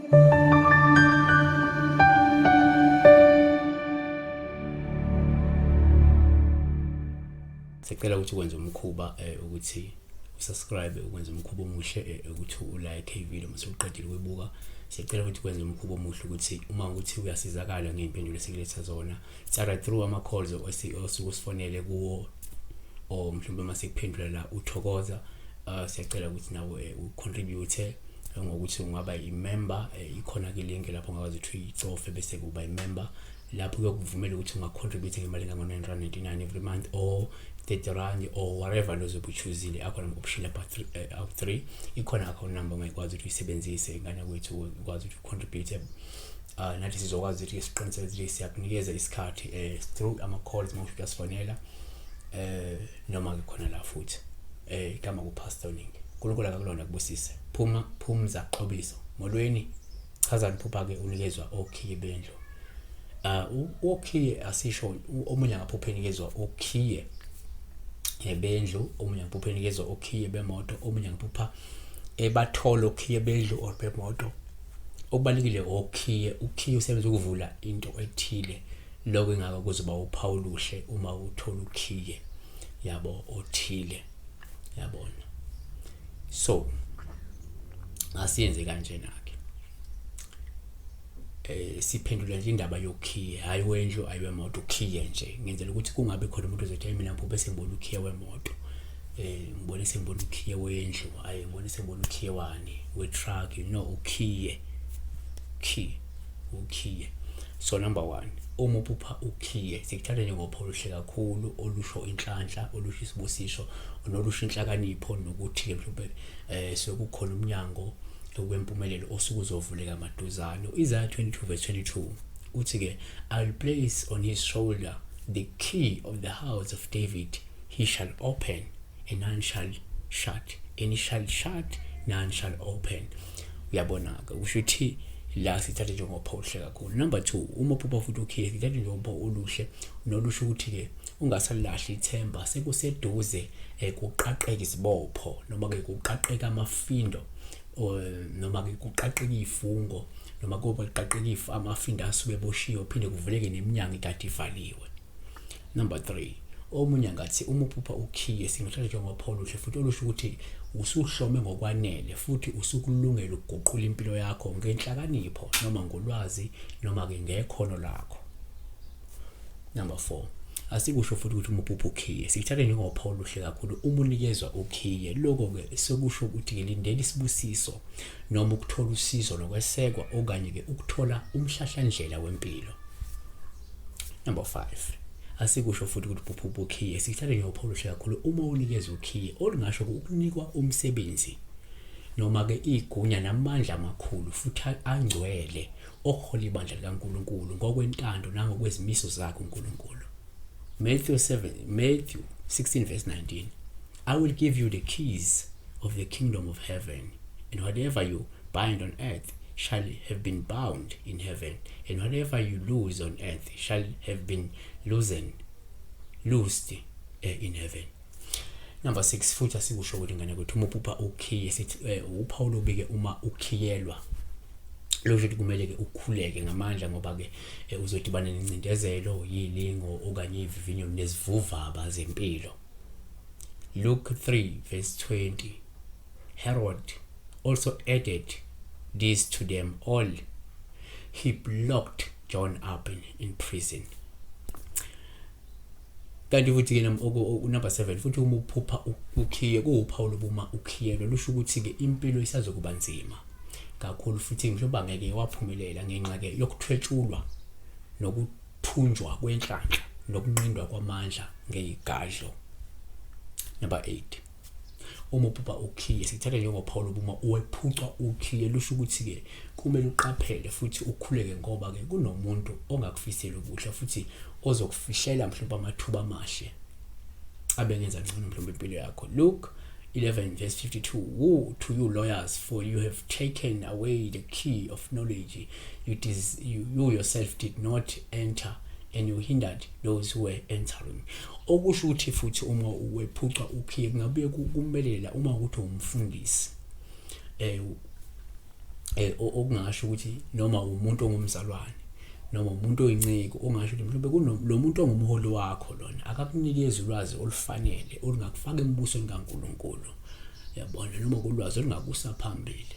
Sicela ukuthi ukwenze umkhuba ukuthi usubscribe, ukwenze umkhuba omuhle ukuthi ulike ivideo uma usuqedile ukuyibuka. Sicela ukuthi kwenze umkhuba omuhle ukuthi uma ukuthi uyasizakala ngey'mpendulo esikuletha zona, it's either through ama-calls osuke usifonele kuwo or mhlawumbe uma sikuphendula la uthokoza. Siyacela ukuthi nawe ucontribute ngokuthi ungaba i-member. Ikhona ke link lapho ungakwazi ukuthi uyicofe bese kuba i-member, lapho kuyokuvumela ukuthi ungacontribute ngemali engango-999 every month or 30 rand or whatever lozobe uchoosile. Akhona ama-option lapha awu-3. Ikhona account number ongayikwazi ukuthi uyisebenzise, ngane kwethu, ukwazi ukuthi ucontribute. Nathi sizokwazi ukuthi siqiniseke ukuthi siyakunikeza isikhathi through ama-calls uma uyasifonela noma ke khona la futhi. Igama kuPastor Ningi. uNkulunkulu akakulona kubusise. Phuma Phumza Qobiso, molweni. Chazani phupha ke unikezwa okhiye bendlu. Okhiye asisho, omunye angaphupha enikezwa okhiye bendlu, omunye angaphupha enikezwa okhiye bemoto, omunye angaphupha ebathola okhiye bendlu or bemoto. Okubalulekile okhiye, ukhiye usebenza ukuvula into ethile. Lokho ingaka kuzoba uphawu oluhle uma uthola ukhiye yabo othile, yabona. So asiyenze kanjena ke, siphendula nje indaba yokhiye, hayi wendlu, hayi wemoto, ukhiye nje, ngenzela ukuthi kungabi khona umuntu ozothi, "Mina ngiphupe sengibona ukhiye wemoto, ngibone sengibona ukhiye wendlu, hayi ngibone sengibona ukhiye wani we-truck." Ukhiye, key, ukhiye. So number 1, uma uphupha ukhiye, sikuthatha njengophawu oluhle kakhulu olusho inhlanhla, olusho isibusiso, nolusho inhlakanipho, nokuthi-ke mhlawumbe sekukhona umnyango wempumelelo osuke uzovuleka maduzane. Isaiah 22 verse 22 uthi-ke, "I will place on his shoulder the key of the house of David. He shall open and none shall shut, and he shall shut, none shall open." Uyabona-ke, kusho ukuthi la sithathe njengophawu oluhle kakhulu. Number 2, uma uphupha futhi ukhiye, sithathe njengophawu oluhle nolusho ukuthi-ke ungasalahli ithemba, sekuseduze kuqaqeka izibopho, noma-ke kuqaqeka amafindo, noma-ke kuqaqeka ifungo, noma kuba kuqaqeka amafindo asuke eboshiwe, phinde kuvuleke neminyango ikade ivaliwe. Number 3, omunye angathi uma uphupha ukhiye, singathatha njengophawu oluhle futhi olusho ukuthi usuhlome ngokwanele futhi usukulungela ukuguqula impilo yakho ngenhlakanipho noma ngolwazi noma-ke ngekhono lakho. Number 4, asikusho futhi ukuthi uma uphupha ukhiye, sikuthatha njengophawu oluhle kakhulu uma unikezwa ukhiye. Lokho-ke sekusho ukuthi-ke lindela isibusiso noma ukuthola usizo nokwesekwa, okanye-ke ukuthola umhlahlandlela wempilo. Number 5, asikusho futhi ukuthi uphupha ukhiye, sikuthatha njengophawu oluhle kakhulu uma unikezwa ukhiye, olungasho ukunikwa umsebenzi noma-ke igunya namandla amakhulu futhi angcwele okuhola ibandla likaNkulunkulu ngokwentando nangokwezimiso zakhe uNkulunkulu. Matthew 7, Matthew 16 verse 19, "I will give you the keys of the kingdom of heaven, and whatever you bind on earth shall have been bound in heaven, and whatever you loose on earth shall have been loosed in heaven." Number 6, futhi asikusho ukuthi, ngane ukuthi uma uphupha ukhiye, sithi uphawu lobike uma ukhiyelwa. Lokho ukuthi kumele ke ukhuleke ngamandla, ngoba ke uzodibana nencindezelo, yilingo okanye ivivinyo nezivuvaba zempilo. Luke 3 verse 20, "Herod also added this to them all: he locked John up in prison." Kanti futhi ke number 7 futhi, uma uphupha ukhiye, kuwuphawu lobuma ukhiyelwe, lusho ukuthi ke impilo isazokuba nzima kakhulu futhi mhlawumbe angeke waphumelela ngenxa ke yokuthwetshulwa nokuthunjwa kwenhlanhla nokunqindwa kwamandla ngeyigadlo. Number 8, uma uphupha ukhiye, sikuthatha njengophawu lobuma uwephucwa ukhiye, lusho ukuthi ke kumele uqaphele futhi ukhuleke, ngoba ke kunomuntu ongakufiseli ukuhle futhi ozokufihlela mhlawumbe amathuba amahle abengenza ngcono mhlawumbe impilo yakho. Luke 11 verse 52, "Woe to you, lawyers, for you have taken away the key of knowledge. You yourself did not enter and you hindered those who were entering." Okusho ukuthi futhi uma wephucwa ukhiye, kungabuye kumelela uma ukuthi umfundisi Okungasho ukuthi noma umuntu ongumzalwane noma umuntu oyinceku, ongasho ukuthi mhlawumbe kuno lo muntu ongumholi wakho lona akakunikezi ulwazi olufanele olungakufaka embusweni kaNkulunkulu, yabona, noma kulwazi olungakusa phambili.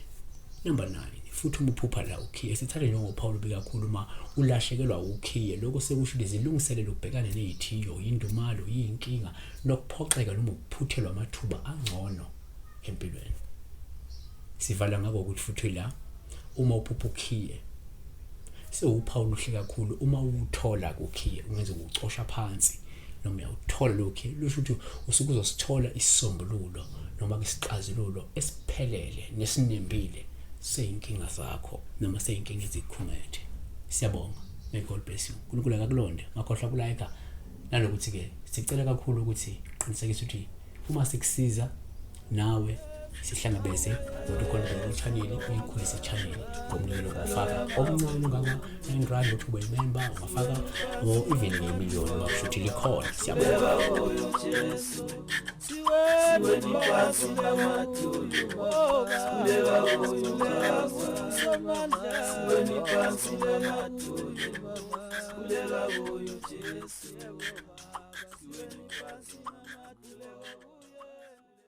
Number 9, futhi uma uphupha la ukhiye, sithathe njengoPaul bekakhulu, uma ulahlekelwa ukhiye, lokho sekusho ukuthi zilungiselele ukubhekana nezithiyo, indumalo, inkinga nokuphoxeka noma ukuphuthelwa amathuba angcono empilweni. Sivala ngakho ukuthi futhi la uma uphupha ukhiye, sewuphawu oluhle kakhulu. Uma uwuthola kukhiye, ungenza ukucosha phansi noma uyawuthola lo khiye, lusho ukuthi usuke uzosithola isisombululo noma isixazululo esiphelele nesinembile seyinkinga zakho noma seyinkinga ezikhungethe. Siyabonga, may God bless you. uNkulunkulu akakulonde. Ngakhohlwa ku-like nalokuthi ke sicela kakhulu ukuthi qinisekise ukuthi uma sikusiza nawe sihlangabeze ngokuthi khona ku-channel, uyikhulise i-channel ngomnikelo. Ungafaka omncane ongaka-R9, ukuthi ube member, ungafaka or even ngemiliyoni uma kusho ukuthi likhona. Siyabonga. Siweni phansi namadolo, sikhuleka kuyo Baba. Siweni phansi namadolo, sikhuleka kuyo Jesu. Siweni phansi namadolo.